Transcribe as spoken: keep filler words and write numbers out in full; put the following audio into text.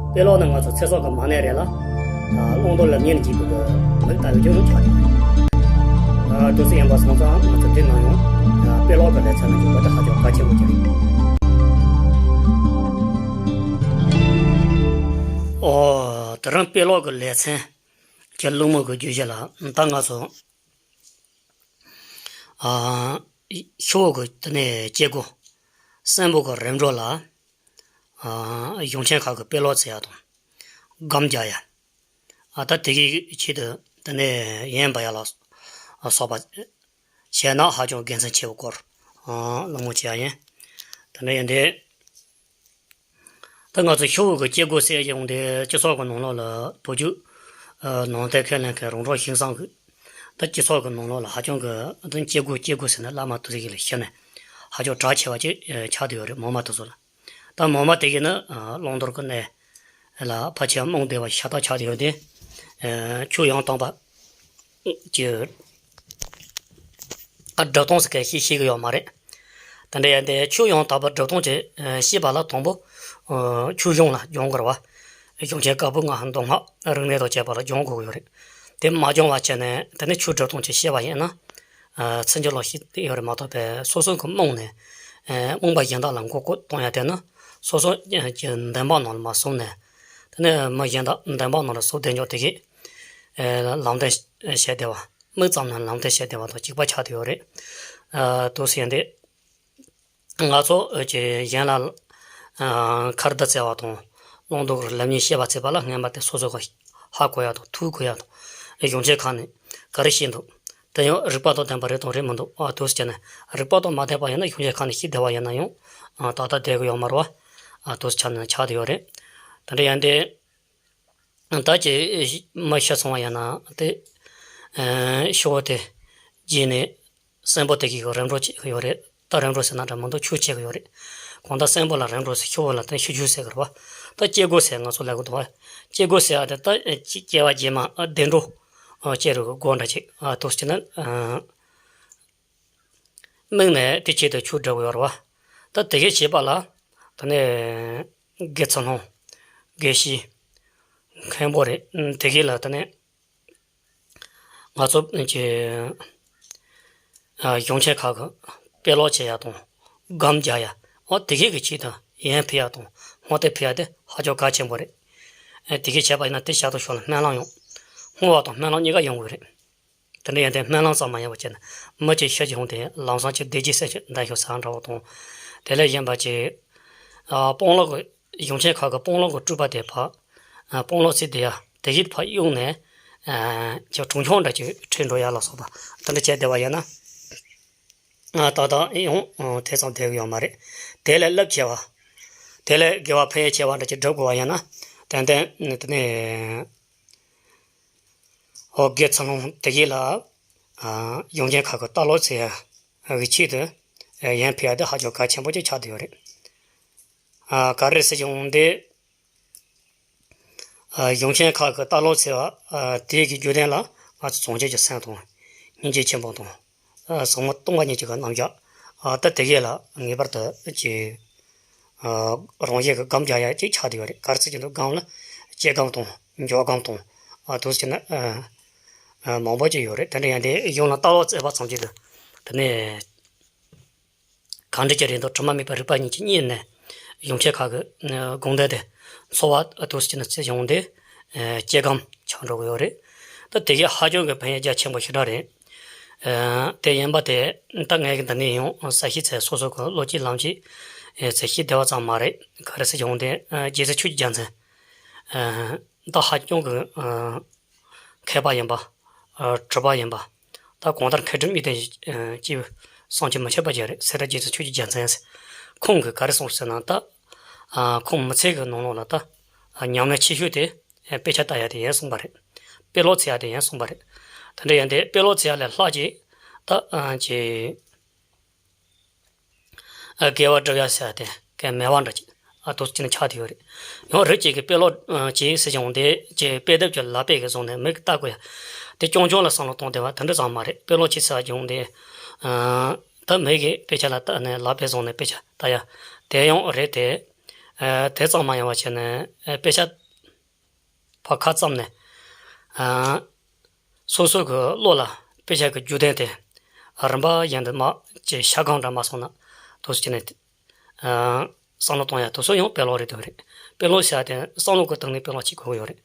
དཔེ་ཀློག་ནི་ང་ཚོ་ཚེ་སྲོག་གི་མ་ཎི་རེད་ལ། ཨ། བླང་དོར་ལམ་གཉེར་གྱི་གི་མིག་ལྟ་བུ་ཅིག་ཆགས་ཡོད། ཨ། དུས་ཚོད་ཡིན་པ་སོང་ཙང་ང་ཚོ་འདི་ནང་ཡང་། ཨ། དཔེ་ཀློག་གི་ལེ་ཚན་ནང་འཇུག་པ་དེ་ཧ་ཅང་གལ་ཆེན་པོ་ཅིག་རེད། ཨོ། དེ་རིང་དཔེ་ཀློག་གི་ལེ་ཚན་གྱི་སློང་མོ་གི་བརྗོད་གཞི་ལ། ད་ང་ཚོ། ཨ། ཤོག་གུ་དེ་ནས་སྐྱེ་སྒོ། སྲིན་པོ་གི་རིམ་གྲོ་ལ། ཨ། གཞུང་ཆེན་ཁག་གི་དཔེ་ཀློག་བྱེད་ཡ་དང་། སྒོམ་རྒྱག་ཡ། ཨ། ད་དེ་གའི་ཆེད་དུ་དེ་ནས་ཡན་པ་ཡ་ལ་སོགས་པ་བྱས་ན་ཧ་ཅང་དགེ་མཚན་ཆེ་བའི་སྐོར། ཨ། སློང་མོ་བྱེད་ཡ་ཡིན། དེ་འདྲ་ཡིན་དུས། ད་ང་ཚོ་ཤོག་གུ་སྐྱེ་སྒོ་ཟེར་ཡོང་དུས་སྤྱི་ཚོགས་ཀྱི་ནང་ལོགས་ལ་བོད་བརྒྱུད། ཨ། ནང་བསྟན་ཁས་ལེན་མཁན་རོང་འབྲོག་ཞིང་བཟང་གི། ད་སྤྱི་ཚོགས་ཀྱི་ནང་ལོགས་ལ་ཧ་ཅང་གི། ད་སྐྱེ་སྒོ་སྐྱེ་སྒོ་ཟེར་ན་བླ་མ་དེ་ཚོ་ཞིག་ལ་ཤི་ནས་ཧ་ཅང་གྲགས་ཆེ་བ་ཅིག་ཆགས་བསྡད་ཡོད་རེད། མོ་མ་དེ་ཚོ་ལ། ད་མོ་མ་དེ་གིས་ནི། ཨ། བླང་དོར་གྱི་གནས་ལ་ཕལ་ཆེར་རྨོངས་བསྡད་པ་ཤ་སྟག་ཆགས་བསྡད་ཡོད་དེ། ཨ། ཆོས་ཡང་དག་པ་གི། ཨ། སྒྲུབ་སྟངས་ཟེར་མཁན་ཞིག་ཤེས་ཀྱི་ཡོད་མ་རེད། དེ་འདྲ་ཡིན་དུས་ཆོས་ཡང་དག་པ་སྒྲུབ་སྟངས་ཀྱི། ཨ། ཤེས་པ་ལ་དང་པོ། ཨ། ཆོས་གཞུང་ལ་སྦྱང་དགོས་རེད་པ། གཞུང་ཆེན་བཀའ་པོད་ལྔ། མདོ་སྔགས། རིག་གནས་དང་བཅས་པ་ལ་སྦྱང་དགོས་ཀྱི་ཡོད་རེད། དེ་མ་སྦྱང་བ་བྱས་ནས་དེ་ནས་ཆོས་སྒྲུབ་སྟངས་ཀྱི་ཤེས་པ་ཡིན་ན། ཨ། ཚིག་འགྱུར་ལ་ཤེས་ཡོད་རེད་མ་གཏོགས་པའི་སོ་སོ་གིས་རྨོངས་ནས། ཨ། རྨོངས་པ་གཞན་དག་ལ་མགོ་སྐོར་གཏོང་ཡ་དེ་ནི་སོ་སོ་གི་འདུན་པ་ནང་ལ་མ་སོང་ནས། དེ་ནས་མི་གཞན་དག་འདུན་པ་ནང་ལ་སོང་བསྡད་ཀྱང་དེ་གིས། ཨ། ལམ་སྟོན་བྱས་བསྡད་པ། མིག་ཙམ་ནས་ལམ་སྟོན་བྱས་བསྡད་པ་དང་གཅིག་པ་ཆགས་བསྡད་ཡོད་རེད། ཨ། དེ་འདྲ་ཡིན་དུས། ང་ཚོ་གི་གཞན་ལ། ཨ། ཁ་བརྡ་བྱེད་པ་དང་། བླང་དོར་གྱི་ལམ་གཉིས་བཤད་པ་བྱེད་པ་ལ་སྔོན་མ་དེ་སོ་སོ་གིས་ཧ་གོ་ཡ་དང་ཐུགས་གོ་ཡ་དང་། གཞུང་ཆེན་ཁག་ནས་ག་རེ་བཤད་འདུག་དེ་ཡང་རིགས་པ་དང་ལྡན་པ་རེད་དང་རེད་མི་འདུག་ཨ། དེ་འདྲ་བྱས་ནས་རིགས་པ་དང་མ་ལྡན་པ་ཡིན་ན་གཞུང་ཆེན་ཁག་ནས་ཤེས་བསྡད་པ་ཡིན་ན་ཡང་། ཨ། ཏག་ཏག་བསྡད་ཀྱི་ཡོད་མ་རེད་པ། ཨ། དེ་འདྲ་ཆགས་ནས་ཆགས་བསྡད་ཡོད་རེད། དེ་འདྲ་ཡིན་དུས། ད་ཅིག་མི་ཤི་སོང་བ་ཡིན་ན་དེ། ཨ། ཤོག་དེ་བརྗེས་ནས་སྲིན་པོ་དེ་གིས་རིམ་གྲོ་བྱེད་ཀྱི་ཡོད་རེད། ད་རིམ་གྲོ་ཟེར་ན་འདྲ་མི་འདུག་ཆོས་བྱེད་ཀྱི་ཡོད་རེད། གང་ལྟར་སྲིན་པོ་ལ་རིམ་གྲོ་ཟེར། ཤོག་ལ་དེ་ཤི་རྒྱུ་ཟེར་གི་རེད་པ། ད་སྐྱེ་སྒོ་ཟེར་ང་ཚོ་ལབ་གི་འདུག་པ། སྐྱེ་སྒོ་ཟེར་ཡ་དེ་ད་སྐྱེ་བ་རྗེས་མ་བདེ་འགྲོ་སྐྱེ་རུ་གི་སྒོ་འདྲ་ཅིག་ཨ། དེ་འདྲ་བྱས་ན། ཨ། དམིགས་ནས་དེ་ཆེད་དུ་ཆོས་སྒྲུབ་ཀྱི་ཡོད་རེད་པ། ད་དེ་གས་བྱེད་པ་ལ། དེ་ནས་དགེ་ཚུལ་སློང་། དགེ་བཤེས། མཁན་པོ་རེད། དེ་གས་ལ་དེ་ནས་ང་ཚོ་གི། ཨ། གཞུང་ཆེན་ཁག་གི་དཔེ་ཀློག་བྱེད་ཡ་དང་སྒོམ་རྒྱག་ཡ། འོ། དེ་གས་ཀྱི་ཆེད་དུ་ཡོན་ཕུལ་ཡ་དང་བསྔོ་རྟེན་ཕུལ་ཡ་དེ་ཧ་ཅང་གལ་ཆེན་པོ་རེད། ཨ། དེ་གས་བྱས་པ་ཡིན་ན་དེ་ཞག་དང་ཞོགས་ལ་སྨོན་ལམ་ཡོང་། བསྔོ་བ་དང་སྨོན་ལམ་གཉིས་ཀ་ཡོང་གི་རེད། དེ་འདྲ་ཡིན་དུས་སྨོན་ལམ་ཙམ་མ་ཡིན་པ་བྱས་ན་མི་གཅིག་ཤི་བྱུང་སྟེ་ལམ་སང་ཅིག་བདེ་སྐྱིད་གསལ་ཆེ་འདི་ཤོག་ཟེར་འདྲ་བོ་དང་། དེ་ལས་གཞན་པ་ཅིག་ཨ། སྤང་བླང་གི། གཞུང་ཆེན་ཁག་གི་སྤང་བླང་གི་སྤྲུལ་པ་དེ་ཕར། ཨ། སྤང་བླང་ཚིག་དེ་ཡ་དེ་བཞིན་ཕར་གཡུགས་ནས། ཨ། ཅིག་གྲོང་ཆོག་འདྲ་ཅིག་ཁྲིད་འགྲོ་ཡ་ལ་སོགས་པ་དེ་འདྲ་བྱས་བསྡད་པ་ཡིན་ན། ཨ། ཏག་ཏག་ཡང་དེ་ཙམ་བསྡད་ཀྱི་ཡོད་མ་རེད། དེ་ལས་རླབས་ཆེ་བ། དེ་ལས་དགེ་བ་ཕན་ཡོན་ཆེ་བ་འདྲ་ཅིག་སྒྲུབ་དགོས་པ་ཡིན་ན། ཏན་ཏན་དེ་ནས། ཨོ། དགེ་ཚུལ་སློང་དེ་གས་ལ། ཨ། གཞུང་ཆེན་ཁག་གི་ལྟ་ཀློག་བྱེད་ཡ་གི་ཆེད་དུ། ཨ། ཡོན་ཕུལ་ཡ་དེ་ཧ་ཅང་གལ་ཆེན་པོ་ཅིག་ཆགས་བསྡད་ཡོད་རེད། ཨ། ག་རེ་ཟེར་ཡོང་དུས། ཨ། གཞུང་ཆེན་ཁག་གི་ལྟ་ཀློག་བྱེད་པ། ཨ། དེ་གི་རྒྱུད་དོན་ལ་ང་ཚོ་བྱང་ཆུབ་ཀྱི་སེམས་དང་། སྙིང་རྗེ་ཆེན་པོ་དང་། ཨ། ཟབ་མོ་སྟོང་པ་ཉིད་ཀྱི་རྣམ་གཞག་ཨ། ད་དེ་གས་ལ་ངེས་པར་དུ་ཅིག་ཨ། རང་བཞིན་གྱི་སྒོམ་རྒྱག་ཡ་ཅིག་ཆགས་བསྡད་ཡོད་རེད། ག་རེ་ཟེར་གྱི་འདུག་སྒོམ་ལ་སྐྱེ་སྒོམ་དང་འཇོག་སྒོམ་དང་། ཨ། དེ་འདྲ་བྱས་ན། ཨ། ཨ། མང་པོ་ཅིག་ཡོད་རེད། དེ་འདྲ་ཡིན་དུས་གཞུང་ལ་ལྟ་ཀློག་བྱས་པ་ཙམ་གྱིས་དེ་ནས་གང་འདྲ་ཅིག་རེད་འདུག་དྲི་མ་མེད་པའི་རིག་པ་གཉིས་ཀྱིས་མཉེས་ནས་གཞུང་ཆེན་ཁག་གི་དགོངས་དོན་དེ་འཚོལ་བ་དེ་འདྲ་བྱས་ན་བྱེད་ཡོང་དུས། ཨ། སྐྱེ་སྒོམ་ཆགས་འགྲོ་གི་ཡོད་རེད། ད་དེ་གས་ཧ་ཅང་གི་ཕན་ཡོན་རྒྱ་ཆེན་པོ་ཞེ་དྲག་རེད། ཨ། དེ་ཡིན་པ་དེ་ད་ངས་གི་འདི་ནས་ཡང་གསལ་བཤད་བྱས། སོ་སོ་གི་བློ་སྐྱེད་ལམ་སྐྱེད་བྱས་ཤེས་བསྡད་པ་ཙམ་མ་རེད། ག་རེ་ཟེར་ཡོང་དུས། ཨ། རྗེ་བཙུན་ཆོས་ཀྱི་རྒྱལ་མཚན། ཨ། ད་ཧ་ཅང་གི། ཨ། མཁས་པ་ཡིན་པ། ཨ། གྲུབ་པ་ཡིན་པ། ད་གང་ལྟར་མཁས་གྲུབ་གཉིས་ལྡན་ཅིག་བསམ་གྱིས་མི་ཁྱབ་པ་ཅིག་རེད། སེ་ར་རྗེ་བཙུན་ཆོས་ཀྱི་རྒྱལ་མཚན་ཟེར། ཁོང་གིས་ག་རེ་གསུངས་ཟེར་ན། ད། ཨ། ཁོང་མི་ཚེ་གི་ནང་ལོགས་ལ་ད། ཨ། ཉམས་ལེན་ཆེ་ཤོས་དེ། ཨ། དཔེ་ཆ་ལྟ་ཡ་དེ་ཡིན་གསུངས་པ་རེད། དཔེ་ཀློག་བྱེད་ཡ་དེ་ཡིན་གསུངས་པ་རེད། དེ་འདྲ་ཡིན་དུས་དཔེ་ཀློག་བྱེད་ཡ་ལས་ལྷག་ཅིག་ད། ཨ། ཅིག་ཨ། དགེ་བ་སྒྲུབ་ཡ་ཟེར་ཡ་དེ་གལ་མེད་པ་འདྲ་ཅིག་ཨ། དེ་འདྲ་བྱས་ནས་ཆགས་བསྡད་ཡོད་རེད། ཡང་རིགས་གཅིག་གིས་དཔེ་ཀློག་ཨ། བྱེད་ཟེར་བྱུང་དུས་ཀྱི་དཔེ་དེབ་ཀྱི་ལག་པས་ཀྱིས་བཟུང་ནས་མིག་ལྟ་དགོས་ཡ། དེ་རྐྱང་རྐྱང་ལ་བསམ་བློ་གཏོང་བསྡད་པ་དེ་འདྲ་ཙམ་མ་རེད། དཔེ་ཀློག་བྱེད་ཟེར་བྱུང་དུས། ཨ། ད་མིག་གིས་དཔེ་ཆ་ལ་ལྟ་ནས་ལག་པས་བཟུང་ནས་དཔེ་ཆ་ལྟ་ཡ་དེ་ཡང་རེད་དེ། ཨ་དེ་ཙམ་མ་ཡིན་པ་བྱས་ནས་ཨ་དཔེ་ཆ་ཕར་ཁ་བརྩམས་ནས། ཨ་སོ་སོ་གི་བློ་ལ་དཔེ་ཆ་གི་རྒྱུ་ལྡན་དེ་རིམ་པ་བཞིན་དུ་མ་ཅིག་ཤ་སྒང་འདྲ་མ་སོང་ན་དུ་སུ་བྱས་ནས། ཨ་བསམ་བློ་གཏོང་ཡ་དེ་ཚོ་ཡང་དཔེ་ཀློག་རེད་འདུག་རེད། དཔེ་ཀློག་ཟེར་ཡ་དེ་བསམ་བློ་གི་སྟེང་ནས་དཔེ་ཀློག་བྱེད་དགོས་ཀྱི་ཡོད་རེད།